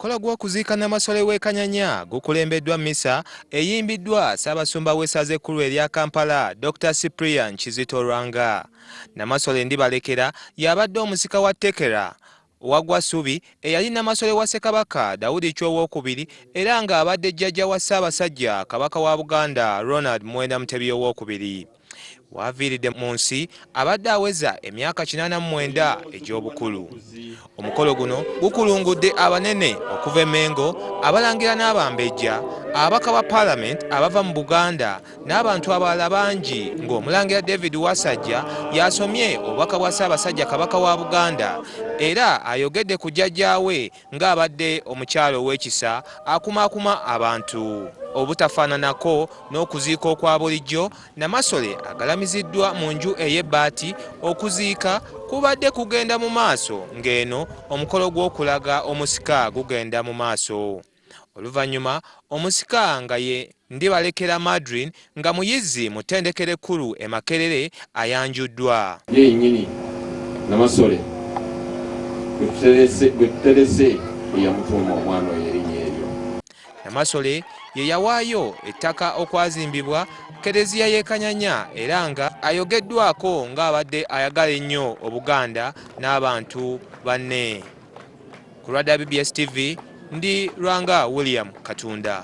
Omukolo gw'okuziika Namasole w'e Kanyanya gukulembeddwa mmisa eyimbiddwa Ssaabasumba w'essaza ekkulu erya Kampala, Dr. Cyprian Kizito Lwanga. Namasole Ndibalekera y'abadde omusika wa Tekera Wagwa Ssubi eyali Namasole wa Ssekabaka Daudi Chwa Owookubiri era ng'abadde jjajja wa Ssaabasajja Kabaka wa Buganda Ronald Muwenda Mutebi Owookubiri. Waaviiridde mu nsi abadde aweza emyaka 89 egy'obukulu. Omukolo guno gukulungudde abanene okuva e Mmengo, abalangira n'abambejja, ababaka ba Paalamenti abava mu Buganda n'abantu abalala bangi ng'omulangira David Wasajja y'asomye obubaka bwa Ssaabasajja Kabaka wa Buganda era ayogedde ku jjajjaawe ng'abadde omukyala ow'ekisa akumaakuma abantu. Obutafaananako n'okuziika okwa bulijjo, Namasole agalamiziddwa mu nju ey'ebbaati. Okuziika kubadde kugenda mu maaso ng'eno omukolo gw'okulaga omusika gugenda mu maaso. Oluvannyuma omusika nga ye Ndibalekera Madrine nga muyizi mu ttendekero ekkulu e Makerere ayanjuddwa. Ye yennyini Namasole gwe tuterese ye yamutuuma omwana oyo erinnya eryo. Namasole ye yawaayo ettaka okwazimbibwa Kereziya y'e Kanyanya era nga ayogeddwako ng'abadde ayagala ennyo Obuganda n'abantu banne. Ku lwa WBS TV ndi Lwanga William Katunda.